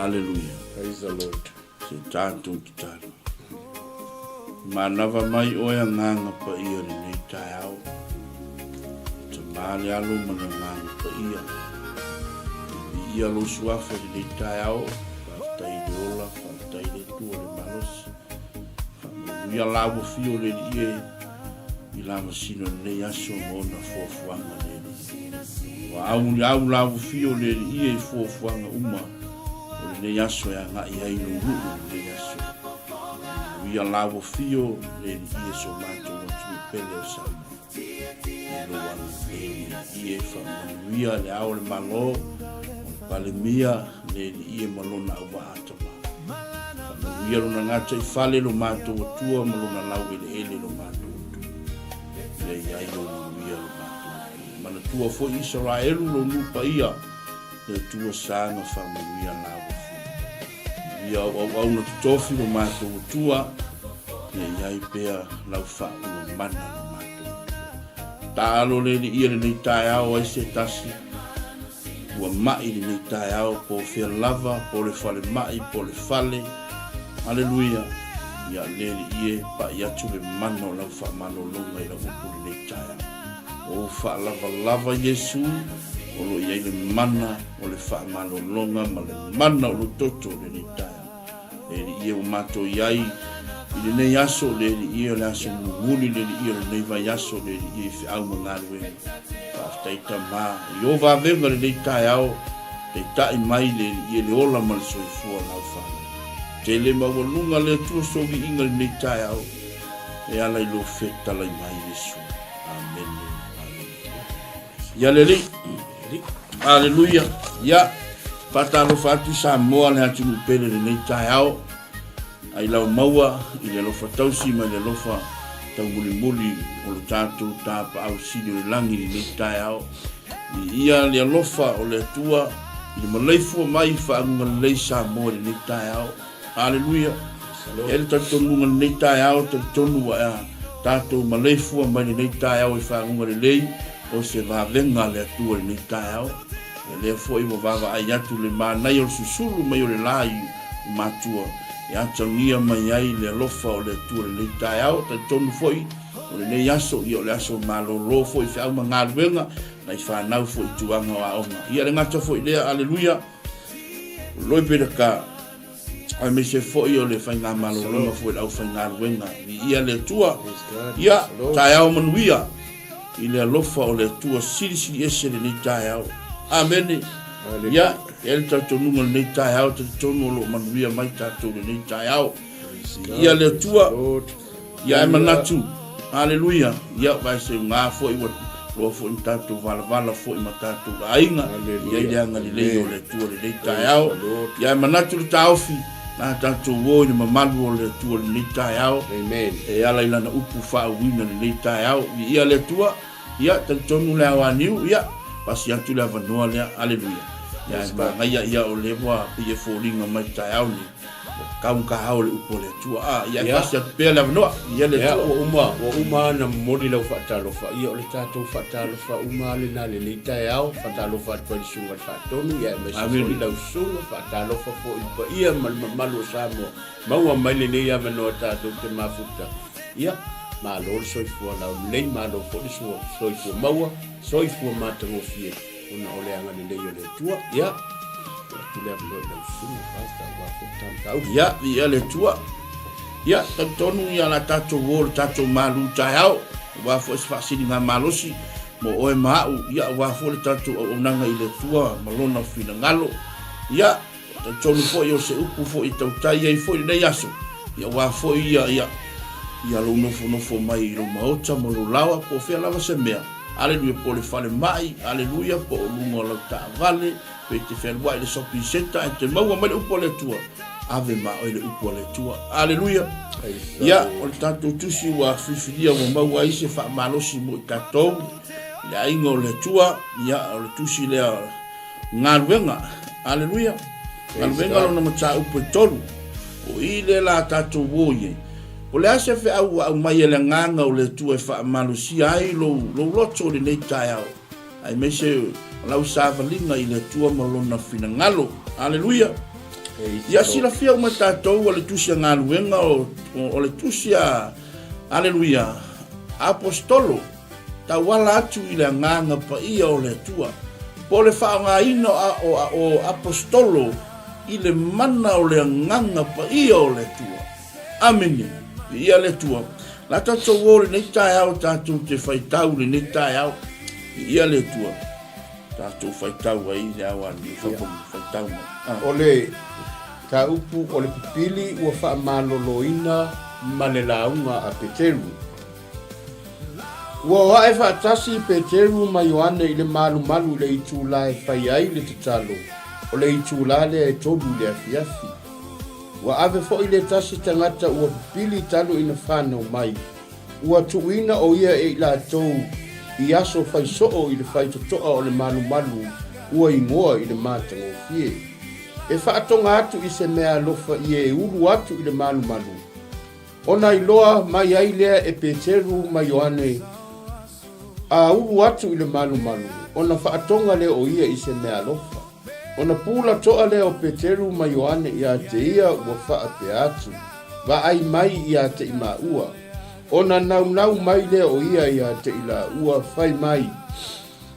Aleluia. Praise the Lord. Se tatou tatalo. Manava mai oe Agaga Paia i lenei taeao. Tama le Alo ma le Agaga Paia. Viia lou suafa i lenei taeao. Faafetai i le ola, faafetai i le Atua le malosi. Faamanuia la ua fio le Alii e i lamasino i lenei aso ma ona fuafuaga le Alii. Ua auliau la ua fio le Alii e i fuafuaga uma o lenei aso e agai ai lou nuu i lenei aso. Manuia la ua fio le Alii e so matou atunuu pele o Samoa. I lou agalelei le Alii e faamanuia le Ao o le Malo, o le Palemia, le Alii e ma lona auvaa tama. Faamanuia lona gataifale lo matou Atua ma lona laueleele lo matou Atua. Ia i ai lou manuia lo matou Atua. Manatua foi Isaraelu lou nuu paia, le Atua sa na faamanuia la ua fia. Manuia au auauna totofi lo matou Atua, ia i ai pea lau faauuga mana lo matou Atua. Taalo le Alii lenei taeao ai se tasi, Ua ma'i lenei taeao, po o fea lava, po o le falemai, po o le fale. Aleluia! Ia le Alii e, pa'i atu le mana o lau faamalologa i lau upu lenei taeao. O ou faalavalava Iesu, o lo o i ai le mana o le faamalologa ma le mana o lou toto lenei taeao. Le Alii e ua matou i ai i lenei aso, le Alii e o le aso mulimuli, le Alii o lenei vaiaso, le Alii e i feau ma galuega. Faafetai Tama i o vavega lenei taeao, taitai mai le Alii e le ola ma le soifua o lau fanau. Tele maualuga le Atua soviiga lenei taeao, e ala i lou fetalai mai Iesu. Amene. Amene. Ia le Alii. Aleluia. Ia, faatalofa atu Samoa le atunuu pele lenei taeao. Ai lau maua i le alofa tausi ma le alofa taumulimuli o lo tatou Tapaau Sili o le lagi lenei taeao. Viia le alofa o le Atua i le maleifua mai i faauuga lelei Samoa i lenei taeao. Aleluia! E le talitonuga lenei taeao, talitonu ua ea tatou maleifua mai lenei taeao i faguga lelei o se vavega a le Atua i lenei taeao. Ia lea foi ua vaavaai atu le manaia o le susulu mai o le la i matua e atagia mai ai le alofa o le Atua i lenei taeao. Talitonu foi o lenei aso, ia o le aso malolo foi i feau ma galuega, nai fanau foi i tulaga o aoga. Ia le gata foi lea, aleluia! Loi Peleka, aemaise foi o le faigamalologa foi le aufaigaluega. Viia le Atua. Ia, taeao manuia i le alofa o le Atua silisili ese lenei taeao. Amene. Ia, e le talitonuga lenei taeao, talitonu o lo o manuia mai tatou lenei taeao. Viia le Atua. Ia, e manatu, aleluia, ia, vai se uga foi ua loa foi na tatou valavala foi ma tatou aiga, ia i le agalelei o le Atua lenei taeao. Ia, e manatu le taofi, na tatou o i le mamalu o le Atua lenei taeao, e ala i lana upu faauuina lenei taeao. Viia le Atua. Ia, talitonu le ao aniu, ia, pasi atu le avanoa lea, aleluia. Ia, e manaia, ia, o lea ua pei e foliga mai le taeao nei, ua taugata le upu a le Atua. A, ia, e pasi atu pea le avanoa, ia le Atua. Ia, ua uma, ua uma ona momoli lau faatalofa, ia, o le tatou faatalofa uma lava lena i lenei taeao, faatalofa atu ai i le Susuga i le Faatonu, ia, aemaise foi lau Susuga, faatalofa foi i le paia ma le mamalu o Samoa. Maua mai lenei avanoa tatou te mafuta. Ia, malo le soifua laulelei, malo foi le soifua maua, soifua matagofie ona o le agalelei o le Atua. Ia, tuu atu le avanoa i lau susuga, Pastor, aua foi le ta mataupu. Ia, viia le Atua. Ia, talitonu ia la tatou o le tatou malu taeao, aua foi se faasiligamalosi mo oe ma au, ia aua foi le tatou auaunaga i le Atua ma Lona finagalo. Ia, Talitonu foi o se upu foi e tautai ai foi lenei aso, ia aua foi ia, ia, ia lou nofonofo mai i lou maota ma lou laoa, po o fea lava se mea, aleluia, po o le falemai, aleluia, po o luga o lau taavale, pe e te fealuai i le shopping centre, ae te maua mai le upu a le Atua, ave ma oe le upu a le Atua. Aleluia! Ia, o le tatou tusi ua filifilia ua maua ai se faamalosi mo i tatou, i le aiga o le Atua, ia, o le tusi lea, Galuega. Aleluia. Galuega lona mataupu e tolu. O i lea la tatou o i ai. O le a se feau ua aumai e le Agaga o le Atua e faamalosia ai lou, lou loto i lenei taeao, aemaise o lau savaliga i le Atua ma Lona finagalo. Aleluia. Ia silafia uma e tatou o le tusi a galuega o, o le tusi a, aleluia, Aposetolo, tauala atu i le Agaga Paia o le Atua, po o le faaaogaina o, o, o Aposetolo i le mana o le Agaga Paia o le Atua. Amene. Viia le Atua. La tatou o lenei taeao tatou te faitau lenei taeao. Viia le Atua. Tatou faitau ai le ao ali faitau mai. Ah. O le taupu o le pipili ua faamaloloina ma le lauga a Peteru. Ua o ae faatasi Peteru ma Ioane i le malumalu i le itula e fai ai le tatalo, o le itula lea e tolu i le afiafi. Ua ave foi le tasi tagata ua pipili talu ina fanau mai, ua tuuina o ia e i latou i aso fai soo i le faitotoa o le malumalu ua igoa i le matagofie. E faatoga atu i se meaalofa i e ulu atu i le malumalu, ona iloa mai ai lea e Peteru ma Ioane, A ulu atu i le malumalu, ona faatoga lea o ia i se meaalofa. Ona pula toa lea o Peteru ma Ioane ia te ia ua faapea atu, Vaai mai ia te i māua. Ona naunau mai lea o ia ia te i lāua, fai mai,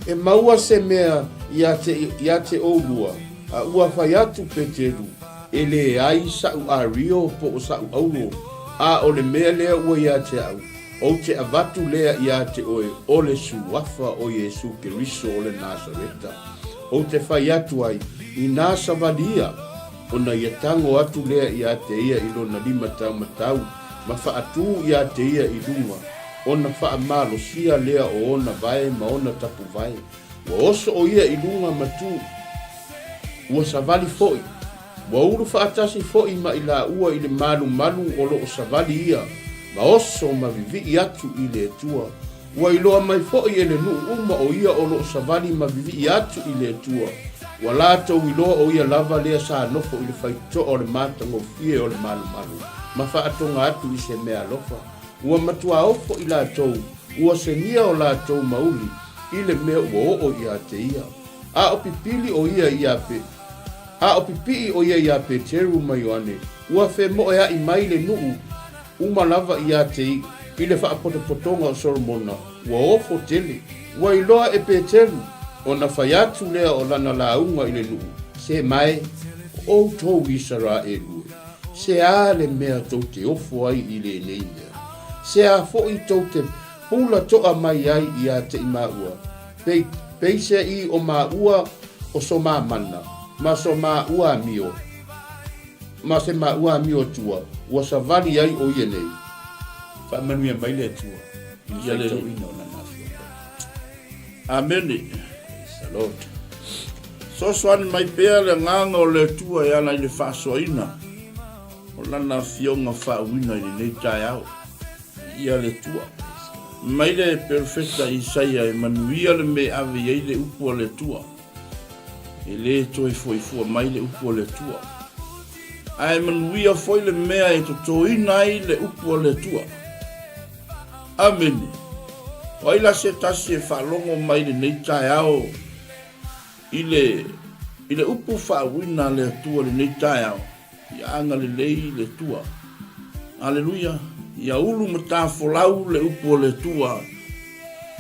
E maua se mea ia te, ia te ʻolua. A ua fai atu Peteru, E leai saʻu ario po o saʻu auro, a o le mea lea ua ia te aʻu, Ou te avatu lea ia te oe o le Suafa o Iesu Keriso o le Nasareta. Ou te fai atu ai, inā savali ia, ona ia tago atu lea ia te ia i lona lima taumatau, ma faatū ia te ia i luga, ona faamalosia lea o ona vae ma ona tapuvae. Ua oso o ia i luga ma tū, ua savali foi. Ua ulu faatasi foi ma i laua i le malumalu o lo o savali ia, ma oso ma vivii atu i le Atua. Ua iloa mai foi e le nuu uma o ia o lo o savali ma vivii atu i le Atua. Ua latou iloa o ia lava lea sa nofo i le faitotoa o le matagofie o le malumalu, ma faatoga atu i se meaalofa. Ua matuā ofo i latou, ua senia o latou mauli i le mea ua oo ia te ia. A o pipili o ia ia pe. A o pipii ʻo ia iā Peteru ma Ioane, ua femoeaʻi mai le nuʻu uma lava iā te i le faapotopotoga o Solomona, ua ofo tele. Ua iloa e Peteru, ona fai atu lea o lana lauga i le nuʻu, Se mae, o ʻoutou Isaraelu e, se a le mea tou te ofo ai i lenei mea? Se a foʻi tou te pula toʻa mai ai iā te i māua? Pei, peiseʻi o māua o so māmana, ma so māua amio, ma se māua amio atua, ua savali ai ʻo ia nei. Faamanuia mai le Atua i le faitauina o Lana Afioga. Amene. Praise the Lord. Sosoani mai pea le agaga o le Atua e ala i le faasoaina o Lana Afioga faauuina i lenei taeao. Viia le Atua. Mai le perofeta Isaia e manuia le mea e ave i ai le upu a le Atua. E le toe fuaifua mai le upu a le Atua. Ae manuia foi le mea e totoina ai le upu a le Atua. Amene. O ai la se tasi e faalogo mai lenei taeao i le, i le upu faauuina a le Atua lenei taeao? Ia agalelei le Atua. Aleluia! Ia ulu matafolau le upu a le Atua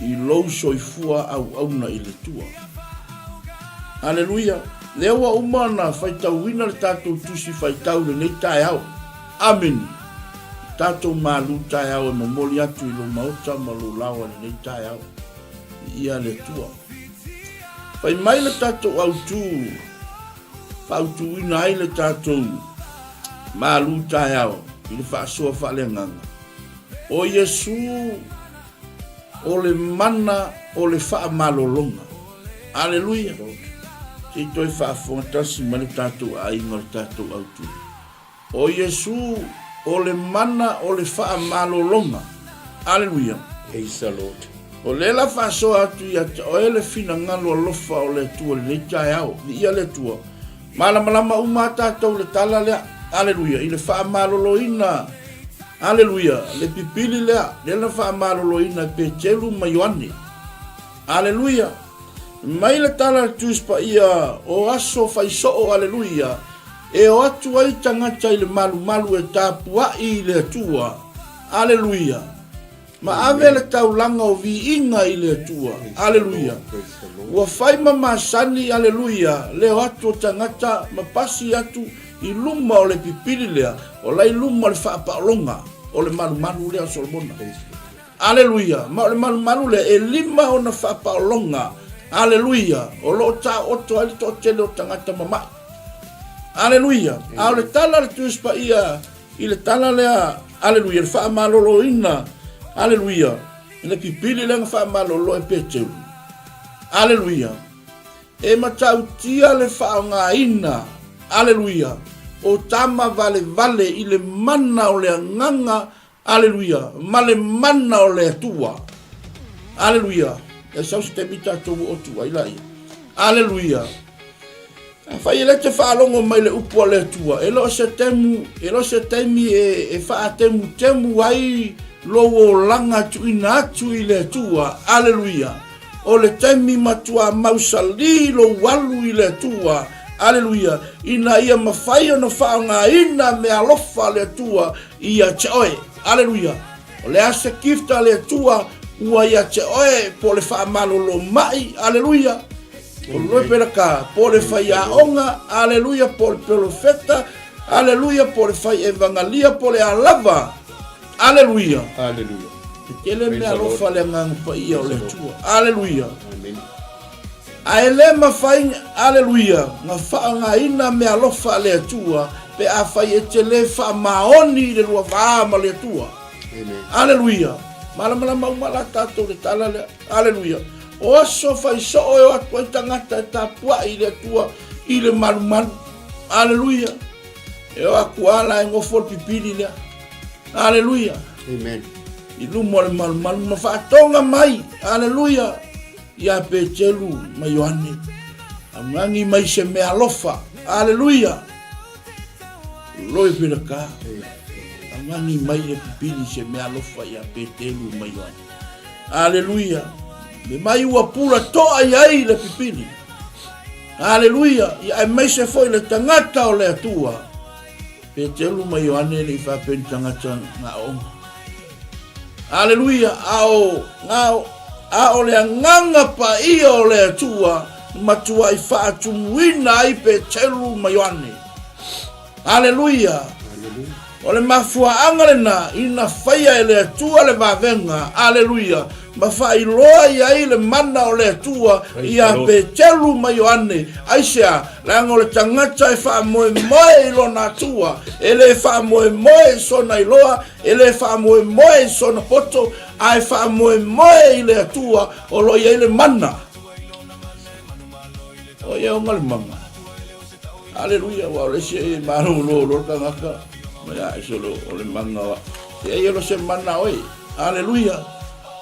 i lou soifua auauna i le Atua. Aleluia! Lea ua uma ona faitauina le tatou tusi faitau i lenei taeao. Amene! I tatou malu taeao e momoli atu i lou maota ma lou laoa i lenei taeao. Viia le Atua. Fai mai le tatou autu Fautuina ai le tatou malu taeao i le faasoa faaleagaga. O Iesu o le mana o le faamalologa. Aleluia! Se i toe faafofoga tasi mai le tatou aiga o le tatou autu. O Iesu o le mana o le faamalologa. Aleluia! Praise the Lord. O lea la faasoa atu ia te oe le finagalo alofa o le Atua i lenei taeao. Viia le Atua. Malamalama uma a tatou le tala lea. Aleluia. I le faamaloloina. Aleluia. Le pipili lea, lea na faamaloloina e Peteru ma Ioane. Aleluia! Mai le tala a le Tusi Paia o aso fai soo, aleluia, E o atu ai tagata i le malumalu e tapuai i le Atua. Aleluia! Ma ave le taulaga o viiga i le Atua. Aleluia! Ua fai ma masani, aleluia, le o atu o tagata ma pasi atu i luma o le pipili lea, o la i luma o le faapaologa o le malumalu lea o Solomona. Aleluia! Ma o le malumalu lea, e lima ona faapaologa, aleluia, o lo o taooto ai le toatele o tagata mama'i. Aleluia! A o le tala a le Tusi Paia i le tala lea, aleluia, le faamaloloina, aleluia, i le pipili lea na faamalolo e Peteru. Aleluia! E matautia le faaaogaina, aleluia, o tama valevale i le mana o le agaga Aleluia! Ma le mana o le Atua. Aleluia! E sau se taimi tatou oo atu ai laia. Aleluia! Afai e le te faalogo mai le upu a le Atua, e le o se temu, e le o se taimi e, e faatemutemu ai lou olaga tuuina atu i le Atua. Aleluia! O le taimi matua mausali lou alu i le Atua. Aleluia! Ina ia mafai ona faaaogaina meaalofa a le Atua ia te oe. Aleluia! O le a se gift a le Atua ua ia te oe po o le faamalolo mai. Aleluia! O le pela ka, po o le faiaoga, aleluia, po o le pelofeta, aleluia, po o le fai evangalia, po o le a lava. Aleluia! Aleluia! E tele mea alofa le Agaga Paia o le Atua. Aleluia! Amen. A e le mafai, aleluia, na faaaogaina meaalofa a le Atua pe afai e te le faamaoni i le lua va ma le Atua. Aleluia! Malamalama uma la tatou le tala lea. Aleluia! O aso fai soo e o atu ai tagata e tapuai i le Atua i le malumalu. Aleluia! E o atu ala e nofo le pipili lea. Aleluia! Amen. I luma o le malumalu ma faatoga mai. Aleluia! Ia Peteru ma Ioane, augani mai se mea alofa. Aleluia! Loi pelaka. Augani mai le pipili se mea alofa ia Peteru ma Ioane. Aleluia! Me mai ua pula toa i ai le pipili. Aleluia! Ia aemaise foi le tagata o le Atua. Peteru ma Ioane le i faapea ni tagata gaoga. Aleluia! A o, a o le agaga paia o le Atua matuai faatumuina ai Peteru ma Ioane. Aleluia! O le mafuaaga lena ina faia e le Atua le vavega, aleluia, ma faailoa i ai le mana o le Atua ia Peteru ma Ioane. Aisea? Leaga o le tagata e faamoemoe i lona Atua, e le faamoemoe i sona iloa, E le faamoemoe i sona poto, ae faamoemoe i le Atua o lo o i ai le mana. O ia o le mana. Aleluia, ua o le isi e malolo lo tagata. Ma ia e solo o le mana wa. Ia ia lo se mana oe. Aleluia.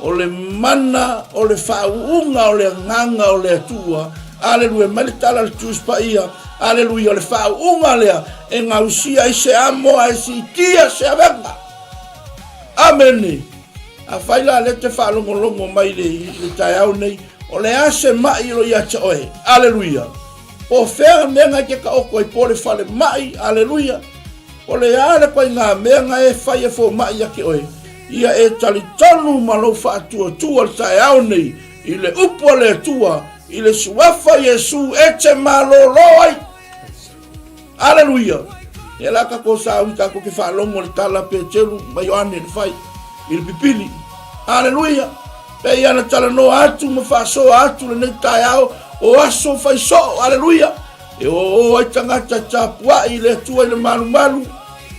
O le mana o le faauuga o le agaga o le Atua. Aleluia. Mai le tala le Tusi Paia. Aleluia. O le faauuga lea e gausia ai se amo ae siitia se avega. Amene. Afai la lea te faalogologo mai le, le taeao nei, o le a se mai o lo ia te oe. Aleluia. Po o fea mea ngai te taoto ai, po o le falemai, aleluia. O le a le koiga mea na e fai e fomai ia te oe, ia e talitonu ma lou faatuatua le taeao nei i le upu a le Atua, i le Suafa Iesu e te malolo ai. Aleluia! Ia la tatou sauni tatou te faalogo le tala Peteru ma Ioane na fai i le pipili. Aleluia! Pei ana talanoa atu ma faasoa atu lenei taeao o aso fai soo. Aleluia! E oo ai tagata tapuai i le Atua i le malumalu,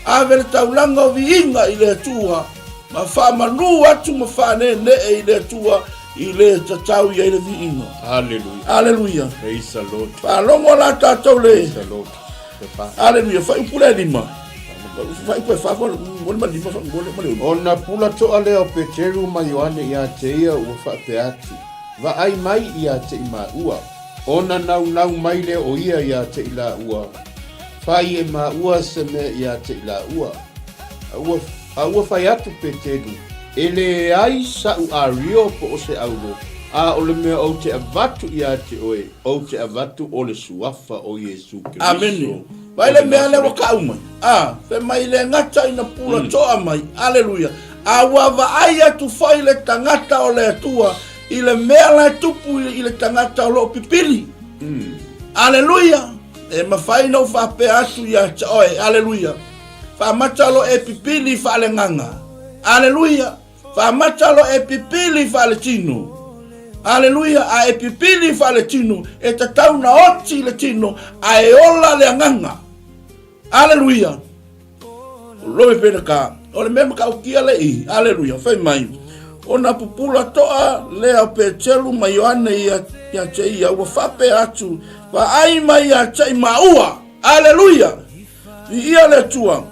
ave le taulaga o viiga i le Atua, ma faamanu atu ma faaneenee i le Atua i le tatau i ai le viiga. Aleluia. Aleluia. Praise the Lord. Faalogo la tatou le. Praise the Lord. Aleluia. Faiupu le lima. Faiupu e fa mo le ma lima mo le ma le. Ona pula toa lea o Peteru ma Ioane ia te ia ua faapea atu, Vaai mai ia te i maua. Ona naunau mai lea o ia ia te i laua, Fai e maua se mea ia te i laua. A ua, a ua fai atu Peteru, E leai sa'u ario po o se aulo. A o le mea ou te avatu ia te oe, ou te avatu o le Suafa o Iesu Keriso. Amene. Vaai le mea lea ua kau mai. A, fai mai le gata ina pula toa mai. Aleluia. A ua vaai atu foi le tagata o le Atua i le mea la e tupu i le tagata o lo o pipili. Aleluia. E mafai ona ou faapea atu ia te oe. Aleluia. Faamata lo e pipili faalegaga. Aleluia. Faamata lo e pipili faaletino. Aleluia. A e pipili faaletino, e tatau na oti le tino, a e ola le agaga. Aleluia. O loe pena ka. O le mea matautia le i. Aleluia. Fai mai. Ona pupula toa lea o Petelu ma Ioane ia, ia te ia, ua faapea atu, vaai mai ia te i maua. Aleluia. Viia le Atua.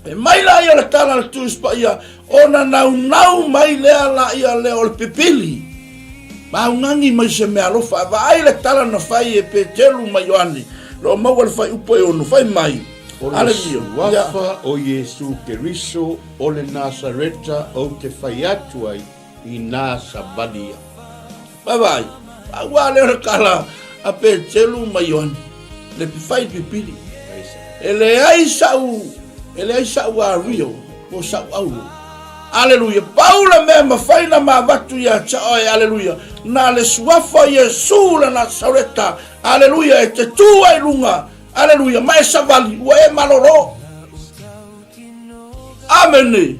E mai la ia le tala a le Tusi Paia, ona naunau mai lea la ia lea o le pipili. Maugani mai se mea alofa. Vaai le tala na fai e Petelu ma Ioane. Lo maua le fuaiupu e 6, fai mai. O le suafa o Iesu Keriso o le Nasareta ou te fai atu ai i nā savali ia. Vaai, pau lava lea o le tala a Petelu ma Ioane, le fai pipili. E leai sa'u, e leai sa'u ario po o sa'u auro. Aleluia! Pau le mea e mafai ona ma avatu ia te oe, aleluia, na le suafa o Iesu le Nasareta, aleluia, e te tu ai i luga, aleluia, ma e savali, ua e malolo. Amene!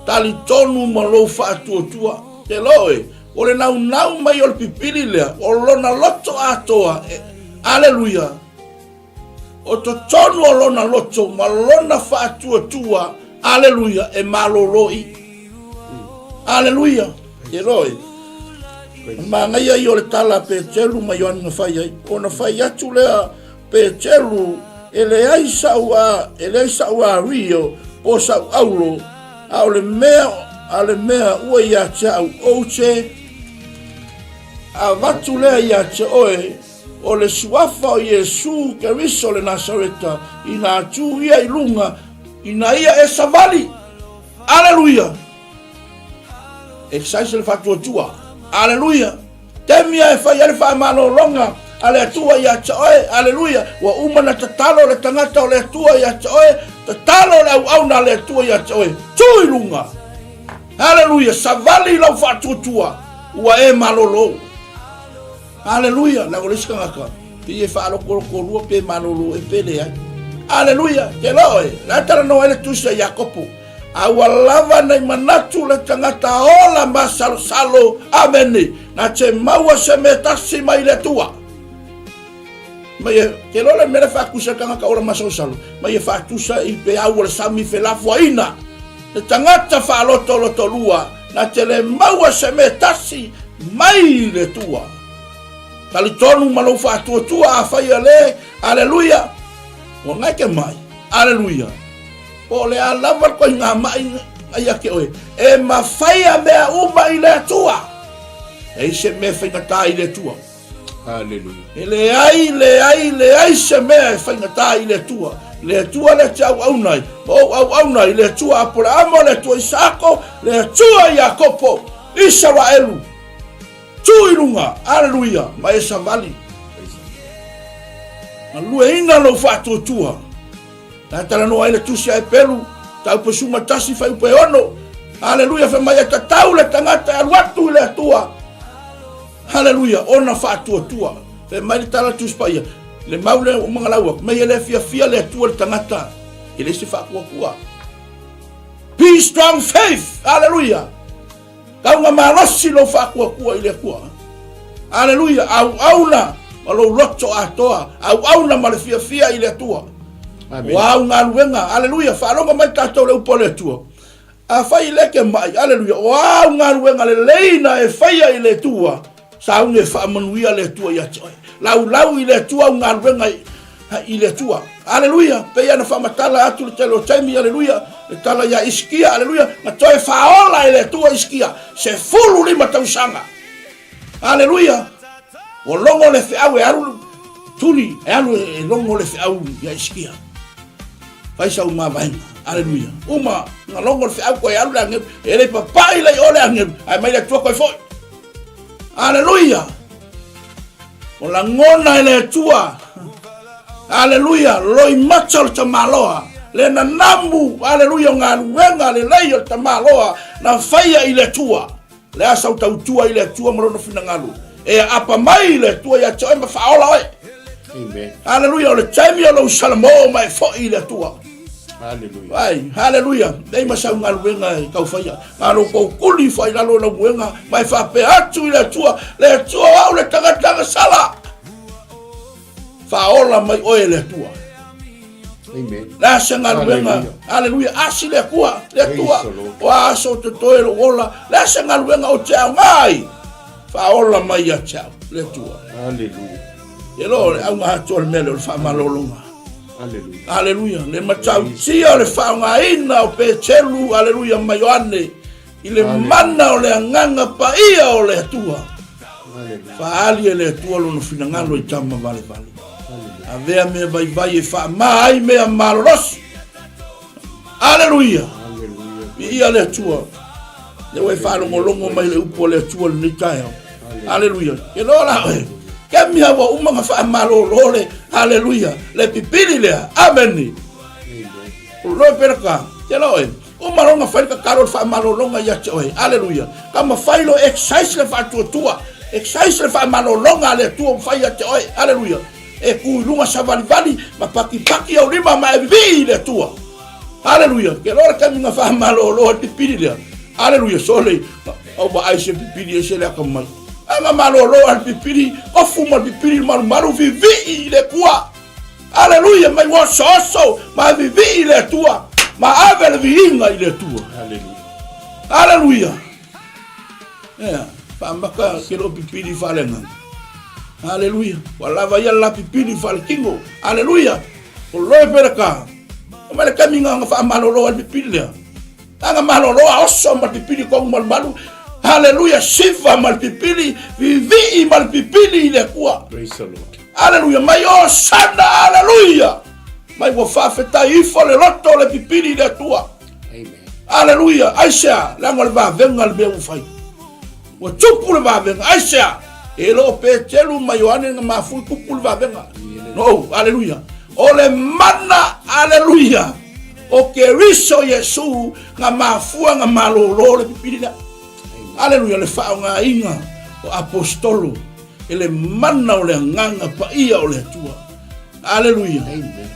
Talitonu ma lou faatuatua. Te loe, o le naunau mai o le pipili lea, o lona loto atoa, e, aleluia, o totonu o lona loto ma lona faatuatua, aleluia, e malolo i. Aleluia, te loe. Manaia ia o le tala a Petelu ma Ioane na fai ai, ona fai atu lea Petelu, E leai sa'u a, e leai sa'u ario po o sa'u auro, a o le mea, a le mea ua ia te a'u ou te avatu lea ia te oe, o le suafa o Iesu Keriso le Nasareta, ina tu ia i luga, ina ia e savali. Aleluia! Exercise le faatuatua. Aleluia! Taimi e fai ai le faamalologa a le Atua ia te oe. Aleluia! Ua uma na tatalo le tagata o le Atua ia te oe, tatalo le auauna a le Atua ia te oe. Tu i luga! Aleluia! Savali lau faatuatua, ua e malolo. Aleluia! Leaga o le isi tagata, pei e faalotoloto pe malolo e pe leai. Aleluia! Te loa oe, la talanoa ai le tusi a Iakopo. A ua lava nei manatu le tagata ola masalosalo. Amene. Na te maua se mea tasi mai le Atua. Mai e, te loa le mea le faatusa le tagata ola masalosalo, mai e faatusa i peau o le sami felafoaina. Le tagata faalotolotolua, na te le maua se mea tasi mai le Atua. Talitonu ma lou faatuatua afai a le, aleluia, ua gaike mai, aleluia. Po o le a lava le koiga maʻi na ia te oe, e mafai a mea uma i le Atua. E leai se mea e faigata i le Atua. Haleluia. E leai, leai, leai se mea e faigata i le Atua. Le Atua lea te auauna ai, ma ou auauna ai, le Atua Apoleama, le Atua Isaako, le Atua Iakopo, Isaraelu. Tu i luga, aleluia, ma e savali. Galueina lou faatuatua. Na talanoa ai le tusi a Epelu, taupe suma tasi fuaiupu e 6. Aleluia, fai mai e tatau le tagata e alu atu i le Atua. Aleluia, ona faatuatua. Fai mai le tala tusi paia, le mau lea ua magalau atu, mai e le fiafia le Atua i le tagata, e leai se faatuatua. Be strong faith, aleluia. Tauga malosi lou faatuatua i le Atua. Aleluia, auauna ma lou loto atoa, auauna ma le fiafia i le Atua. Amen. O au galuega, aleluia, faalogo mai tatou le upu a le Atua. Afai i le ke mai, aleluia, o au galuega lelei na e faia i le Atua, sauni e faamanuia le Atua ia te oe. Laulau i le Atua au galuega i le Atua. Aleluia, pei ona faamatala atu le tele o taimi, aleluia, le tala ia Isikia, aleluia, na toe faaola e le Atua Isikia, 15 tausaga. Aleluia, ua logo le feau e alu, tuli, e alu e logo le feau ia Isikia. Fai sau mavaega, aleluia. Uma, na logo le feau koe alu le agelu, e le papai le i o le agelu, ae mai le Atua koe foi. Aleluia! O lagona e le Atua. Aleluia! Loimata o le tamaloa. Le nanamu, aleluia, o galuega lelei o le tamaloa na faia i le Atua. Le a sau tautua i le Atua ma lona finagalo. E aapa mai le Atua ia te oe ma faaola oe. Amen. Aleluia, o le taimi o lou salamo ma e foi i le Atua. Hallelujah. Ai, haleluia, nei ma sau galuega e tau faia. Na lou kou kuli ifo ai lalo i lau moega, ma e faapea atu i le Atua, Le Atua o au le tagata agasala. Faaola mai oe e le Atua. Amen. Le a se galuega, haleluia, asi le Atua, le Atua, o a aso o totoe lou ola, le a se galuega ou te aoga ai, faaola mai ia te au, le Atua. Hallelujah. E lo le auga atoa le mea lea o le faamalologa. Aleluia. Aleluia. Le matautia o le faaaogaina o Petelu, aleluia, ma Ioane i le mana o le agaga paia o le Atua. Faaali e le Atua lona finagalo i tama valevale. Avea mea vaivai e faama ai mea malolosi. Aleluia. Viia le Atua. Lea ua e faalogologo mai le upu a le Atua lenei taeao. Aleluia. Ke loa la oe. Ke mea ua uma na faamalolo le, aleluia, le pipili lea. Ameni. Loe pera ka. Ke loa oe. Uma loa na fai le tatalo le faamalologa ia te oe. Aleluia. Ka mafai lo exercise le faatuatua. Exercise le faamalologa a le Atua ua fai ia te oe. Aleluia. E ku i luga savalivali ma pakipaki au lima ma e vivii i le Atua. Aleluia. Ke loa le taimi na faamalolo ai le pipili lea. Aleluia. Sole, au vaai se pipili ese le akamai. A na malolo a le pipili, ofu ma le pipili malumalu vivii i le Atua. Aleluia. Mai ua osooso ma vivii i le Atua. Ma ave le viiga i le Atua. Aleluia. Aleluia. Ea, faamaka ke loo pipili faaleagaga. Aleluia. Ua lava ia la pipili faaletino. Aleluia. O loe pele ka. O mai le taimi nga faamalolo ai le pipili lea. Aga malolo a oso ma le pipili kogu malumalu. Aleluia. Siva ma le pipili. Vivii ma le pipili i le Atua. Praise the Lord. Aleluia. Mai osana. Aleluia. Mai ua faafetai ifo le loto o le pipili i le Atua. Amen. Aleluia! Aisea? Leaga o le vavega le mea ua fai. Ua tupu le vavega. Aisea? E le o Peteru ma Ioane na mafui tupu le vavega. No, aleluia. O le mana, aleluia, o Keriso Iesu na mafua na malolo le pipili lea. Aleluia, le faaaogaina o apostolo e le mana o le agaga paia o le Atua. Aleluia. Amen.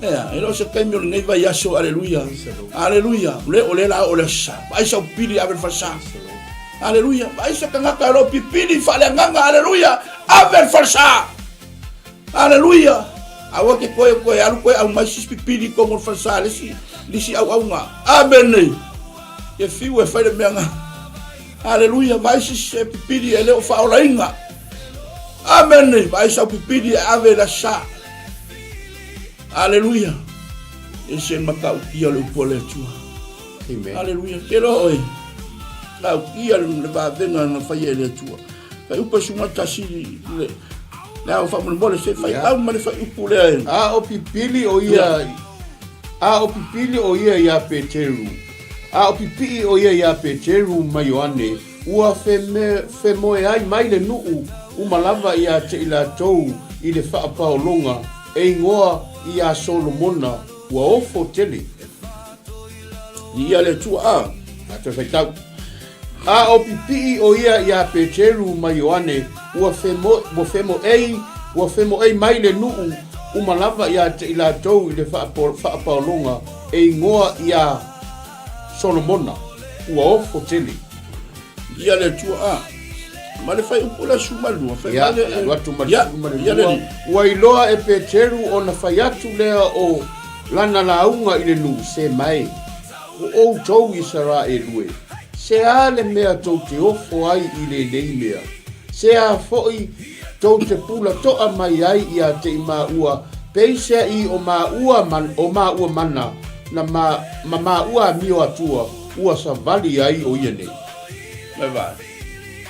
Ea, e le o se taimi o lenei vaiaso, aleluia. Aleluia. Le o le la o le sa. Vaai sau pili ave le falesa. Aleluia. Vaai se tagata o lo pipili faaleagaga, aleluia. Ave le falesa. Aleluia. Aua ke koe koe alu koe au mai sisi pipili kongo le falesa le si lisi au auga. Amene. Ke fiu e fai le mea nga. Aleluia. Vaai sisi se pipili e le o faaolaina. Amene. Vaai sau pipili e ave le sa. Aleluia. E se matautia o le upu a le Atua. Amen. Aleluia. Ke loa oe. Tautia le vavega na faia e le Atua. Fai upu sunga tasi le le ao faamolemole se fai tau ma le fai upu lea e. A o pipili o ia a o pipili o ia iā Peteru. A o pipii o ia iā Peteru ma Ioane Ua femoeai mai le nuu uma lava ia te i latou i le faapaologa e igoa ia Solomona ua ofo tele. Ia le Atua a. A toe faitau. A o pipii o ia ia Peteru ma Ioane ua femoei ua femoei mai le nuu uma lava ia te i latou i le faapaologa e igoa ia Solomona, ua ofo tele. Ia le Atua a. Ma le faiupu le 12. Fai Ia, mai le alu atu ma le Ia, 12. ia le alii. Ua iloa e Peteru ona fai atu lea o lana lauga i le nuu, Se mai, o outou Isaraelu e, se a le mea tou te ofo ai i lenei mea? Se a foi tou te pula toa mai ai ia te i māua, peiseai o māua o māua mana na ma, ma māua amio atua ua savali ai o ia nei. Mai vaai.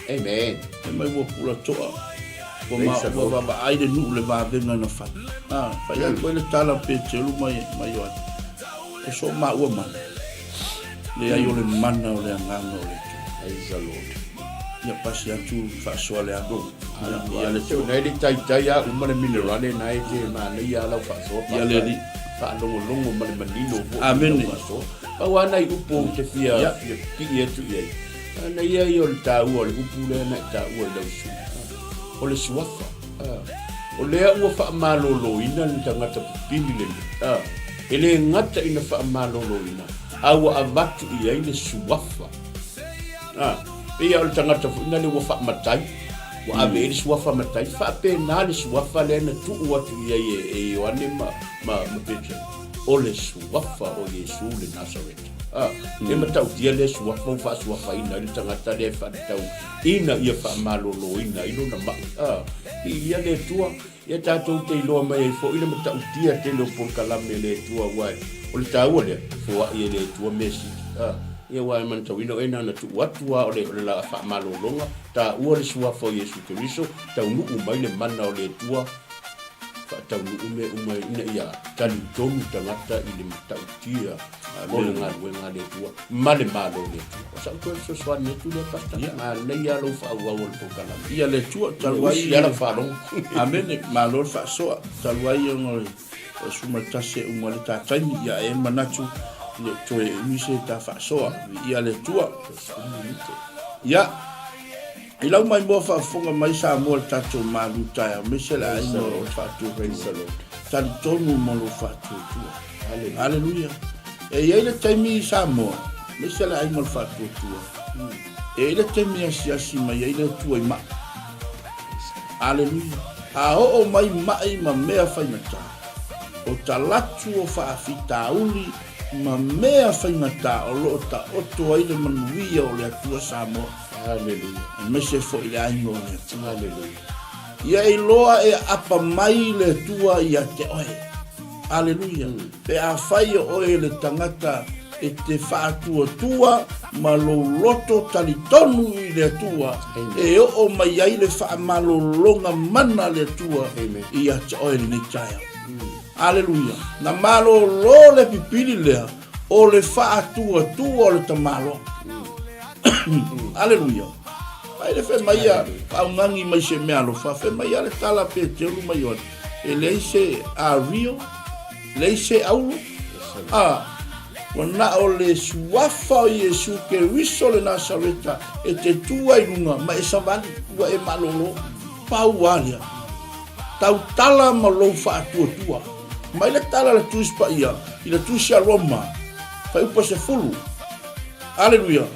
Amen. Fai mai ua pula toa. Ua ma, ua vaavaai le nuu le vavega na fai. Ah, fai atu ai le tala Peteru ma, ma Ioane. E so māua mana. Leai o le mana o le agaga o le Atua. Praise the Lord. Ia pasi atu faasoa le alu. Ia le tu. Nei le taitai a uma le minerale na e te manaia lau faasoa. Ia le alii. Faalogologo ma le manino foi. Amene. Pau lava nai upu ou te fia fia pipii atu i ai. Ana ia ia o le taua o le upu lea na e taua i lau susuga. O le suafa. O lea ua faamaloloina le tagata pipili lenei. E le gata ina faamaloloina, a ua avatu i ai le suafa. A, pei lava o le tagata foi lea ua faamatai, ua ave i ai le suafa matai, faapena le suafa lea na tuu atu i ai e Ioane ma, ma, ma Petero, o le suafa o Iesu le Nasareta. A, e matautia lea suafa ua faasuafaina ai le tagata lea e faatatau ina ia faamaloloina ai lona mai. A, viia le Atua. Ia tatou te iloa mai ai foi le matautia tele o polokalame a le Atua aua o le taua lea, foai e le Atua mea sili. A, ia aua e manatauina oe na ona tuu atu lava o le, o le la faamalologa, taua le Suafa o Iesu Keriso, taunuu mai le mana o le Atua, faataunuu mea uma ina ia talitonu tagata i le matautia o le galuega a le Atua ma le Malo o le Atua. O sau toe fesoasoani atu lea, Pastor. Ia. Manaia lou faaauau o le polokalame. Ia le Atua, talu ai. Usi lava lau faalogo. Amene, malo le faasoa. Talu ai ona o le 11 e uma ai le ta taimi, ia e manatu e le o toe umi se ta faasoa. Viia le Atua. Ia, i lau maimoa faafofoga mai Samoa i le tatou malu taeao, aemaise le aiga o le faatuatua. Talitonu ma lou faatuatua. Aleluia. E i ai le taimi i Samoa, aemaise le aiga o le faatuatua, e i ai le taimi e asiasi mai ai le Atua i mai. Aleluia. A oo mai mai ma mea faigata, o talatu o faafitauli ma mea faigata o lo o taoto ai le manuia o le Atua Samoa. Aleluia. Aemaise foi le aiga o le Atua. Aleluia. Ia iloa e aapa mai le Atua ia te oe. Aleluia! Pe afai o oe le tagata e te faatuatua ma lou loto talitonu i le Atua, e oo mai ai le faamalologa mana a le Atua ia te oe lenei taeao. Aleluia! Na malolo le pipili lea o le faatuatua o le tamaloa. Aleluia! Ai le fai mai ia faaugagi mai se mea alofa, fai mai ia le tala Peteru ma Ioane, e leai se ario, leai se auro, a ua na o le suafa o Iesu Keriso le Nasareta e te tu ai luga ma e savali, ua e malolo. Pau lava lea. Tautala ma lou faatuatua. Mai le tala a le Tusi Paia i le Tusi a Roma, fuaiupu 10. Aleluia.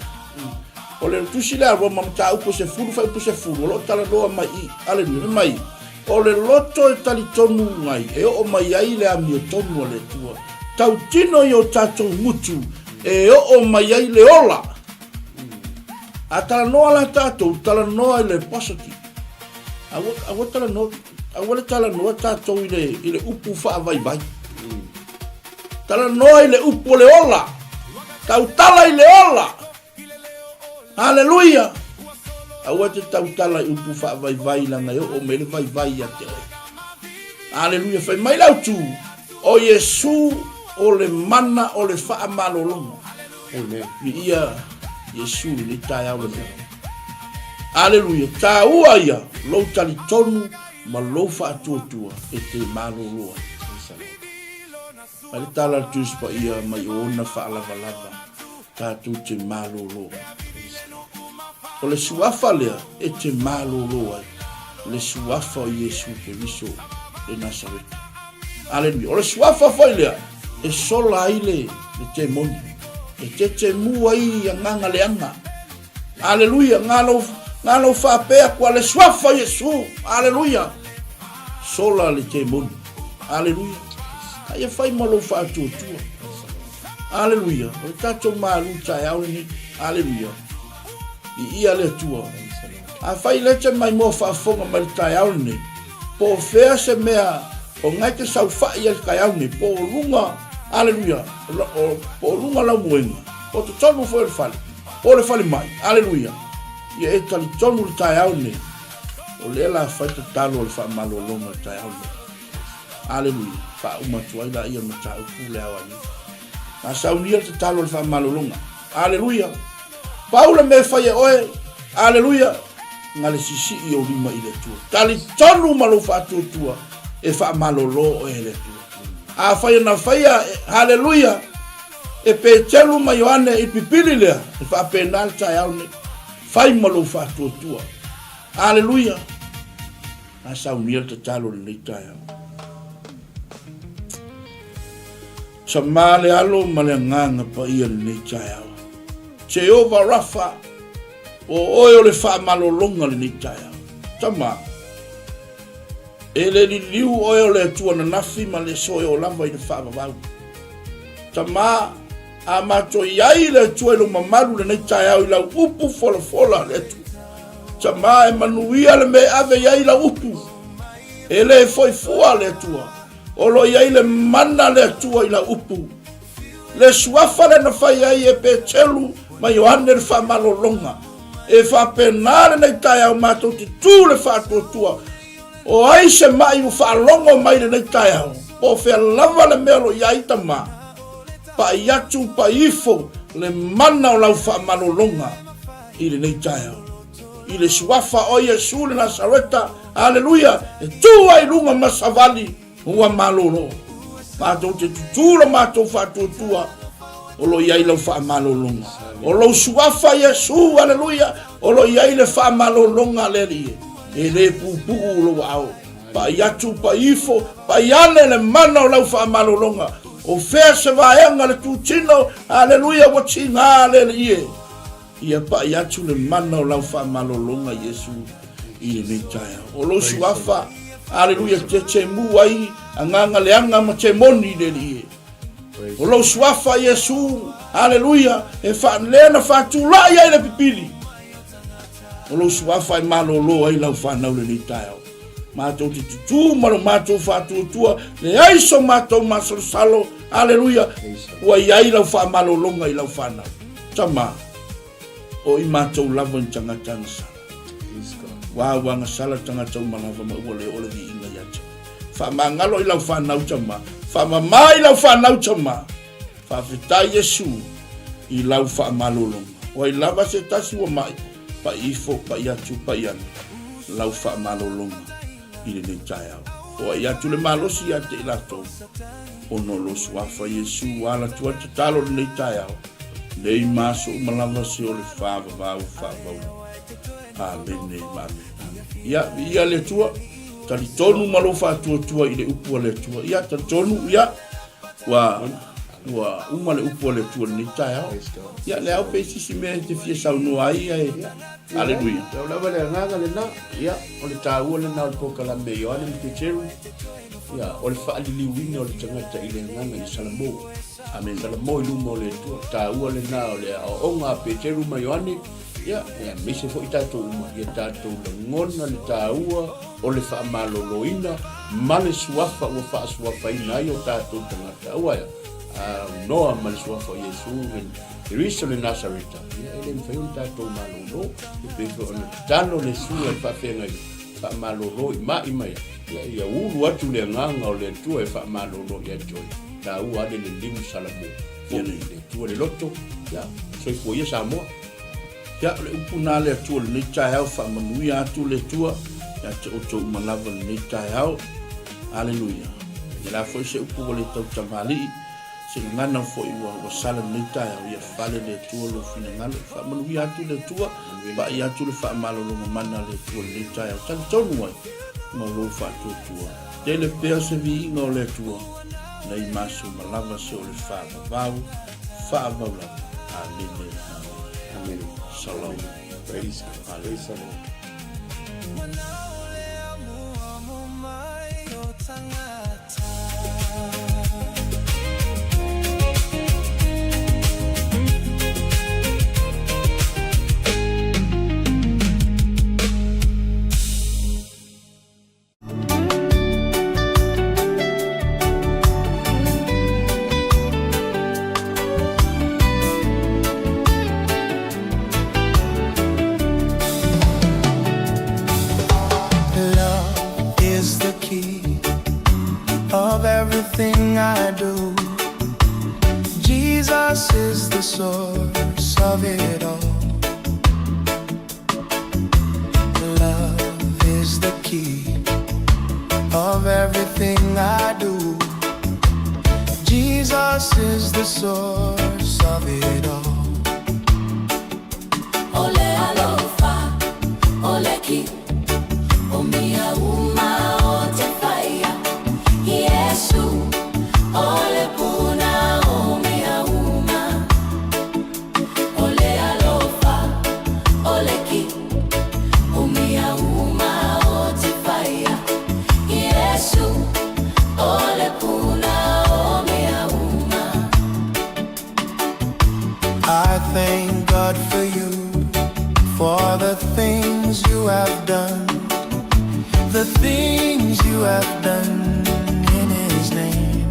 O le Tusi lea a Roma, mataupu 10, fuaiupu 10, o lo o talanoa mai i. Aleluia. Fai mai, O le loto e talitonu ai, e oo mai ai le amiotonu a le Atua. Tautino i o tatou gutu e oo mai ai le ola. A talanoa la tatou, talanoa i le positive. Aua, aua talanoa, aua le talanoa tatou i le, i le upu faavaivai. Talanoa i le upu o le ola. Tautala i le ola. Haleluia! Aua te tautala i upu faavaivai leaga e oo mai le vaivai ia te oe. Haleluia! Fai mai le autu, o Iesu o le mana o le faamalologa. Amen. Viia Iesu i lenei taeao lenei. Haleluia! Taua ia lou talitonu ma lou faatuatua e te malolo ai. Mai le tala a le Tusi Paia mai o ona faalavalava tatou te malolo ai. O le suafa lea e te malolo ai, le suafa o Iesu Keriso le Nasareta. Aleluia. O le suafa foi lea e sola ai le, le temoni, e tetemu ai agaga leaga. Aleluia, ngā lou, ngā lou faapea kua le suafa o Iesu. Aleluia. Sola le temoni. Aleluia. A ia fai ma lou faatuatua. Aleluia. O le tatou malu taeao lenei. Aleluia. Viia le Atua. Afai lea te maimoa faafofoga mai le taeao lenei, po o fea se mea o ngae te saufai ai le taeao lenei, po o luga, aleluia, po o luga lau moega, po o totonu foi o le fale, po o le falemai, aleluia, ia e talitonu le taeao lenei, o lea la fai tatalo o le faamalologa le taeao lenei. Aleluia. Faauma atu ai laia le mataupu le ao ai. A saunia le tatalo o le faamalologa. Aleluia. Pau le mea e fai e oe, Aleluia! Gale sisii ou lima i le Atua. Talitonu ma lou faatuatua e faamalolo oe e le Atua. Afai na faia, haleluia, e Petelu ma Ioane i pipili lea, e faapena le taeao nei. Fai ma lou faatuatua. Aleluia! A saunia le tatalo i lenei taeao. Sama le Alo ma le Agaga Paia i lenei taeao. Jehovah Rapha, o oe o le faamalologa lenei taeao. Tama, e le liliu oe o le Atua nanafi ma le aso e oo lava i le faavavau. Tama, a matou i ai le Atua i lou mamalu lenei taeao i lau upu folafola le Atua. Tama, e manuia le mea e ave i ai lau upu. E le foi fua le Atua. O lo o i ai le mana le Atua i lau upu. Le suafa lea na fai ai e Petelu ma Ioane le faamalologa. E faapena lenei taeao matou te tu le faatuatua. O ai se mai ua faalogo mai lenei taeao, po o fea lava le mea o lo o i ai tama, pai atu pai ifo le mana o lau faamalologa i lenei taeao. I le suafa o Iesu le Nasareta, aleluia, e tu ai luga ma savali ua malolo. Matou te tutū lo matou faatuatua o lo i ai lau faamalologa. O lou suafa Iesu, aleluia, o lo i ai le faamalologa a le Alii e. E le pupuu lou aao. Pai atu, pai ifo, pai ane le mana o lau faamalologa. O fea se vaega le tutino, aleluia, ua tiga le Alii e. Ia pai atu le mana o lau faamalologa Iesu i lenei taeao. O lou suafa, aleluia, te temu ai agaga leaga ma temoni i le Alii e. O lou suafa Iesu, aleluia, e fa, lea na faatulai ai le pipili. O lou suafa e malolo ai lau fanau lenei taeao. Matou te tutū ma lo matou faatuatua, leai so matou masalosalo, aleluia, ua i ai lau faamalologa i lau fanau. Tama, o i matou lava ni tagata agasala. Ua ua agasala tagata uma lava ma ua le oo le viiga ia te. Faamagalo i lau fanau tama, faamama i lau fanau tama. Faafetai Iesu i lau faamalologa. O ai lava se tasi ua mai, pai ifo, pai atu, pai ane, lau faamalologa i lenei taeao. Foai atu le malosi ia te i latou, ona o lou suafa Iesu ua ala atu ai le tatalo i lenei taeao, nei ma aso uma lava se o le faavavau faavau. Amene ma amene. Ia, viia le Atua, talitonu ma lou faatuatua i le upu a le Atua. Ia, talitonu, ia, Ua, ua uma le upu a le Atua i lenei taeao. Ia, le ao pe sisi mea e te fia saunoa ai, ae, aleluia. Lau lava le agaga lena, ia, o le taua lena o le polokalame a Ioane ma Peteru, ia, o le faaliliuina o le tagata i le agaga ia Salamo. Amen. Salamo i luma o le Atua, taua lena o le aoaoga a Peteru ma Ioane, ia, aemaise foi tatou uma, ia tatou lagona le taua o le faamaloloina ma le suafa ua faasuafaina ai o tatou tagata. Aua ea, a noa ma le suafa o Iesu Keriso le Nasareta, ia e le mafai ona tatou malolo. E pei foi ona tatalo le Susuga i le Faafeagaiga, faamalolo i ma'i mai, ia, ia ulu atu le agaga o le Atua e faamalolo ia te oe. Taua ale le liu Salamo, foi i le Atua le loto, ia, soifua ia Samoa. Ia, o le upu na a le Atua i lenei taeao, faamanuia atu le Atua ia te outou uma lava i lenei taeao. Aleluia. Ia la foi se upu ua le tautamalii, se gagana foi ua, ua sala i lenei taeao, ia fale le Atua lou finagalo. Faamanuia atu le Atua, pai atu le faamalologa mana a le Atua i lenei taeao. Talitonu ai ma lou faatuatua. Tele pea se viiga o le Atua, nei ma aso uma lava se o le faavavau. Faavau lava. Amene. Amene. Shalom. Praise God. Praise the Lord. Love is the key. key of everything I do. Jesus is the source of it all. O le alofa, o le ki, o mea uma o te whaia. Iesu, o le puna o mea uma. O le alofa, o le ki, o mea uma o te whaia. Iesu, o le puna o mea uma. I thank God for you, for the things you have done, the things you have done in His name.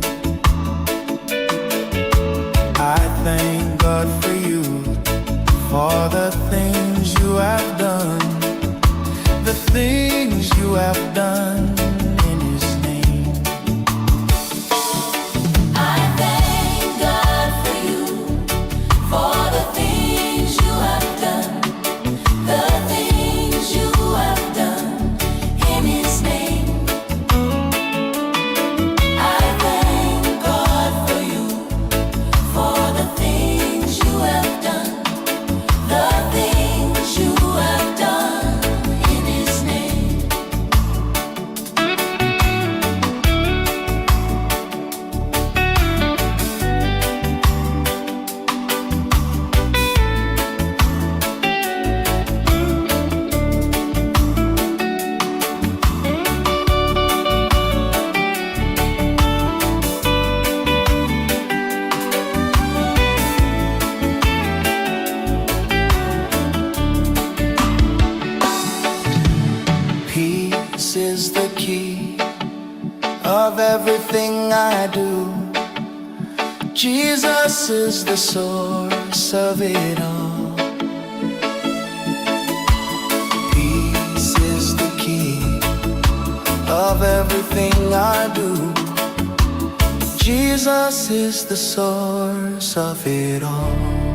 I thank God for you, for the things you have done, the things you have done in His name. I thank God for you, for the things you have done, the things you have done in His name. I thank God for you, for the things you have done, the things you have done in His name. Peace is the key of everything I do. Jesus is the source of it all. Peace is the key of everything I do. Jesus is the source of it all.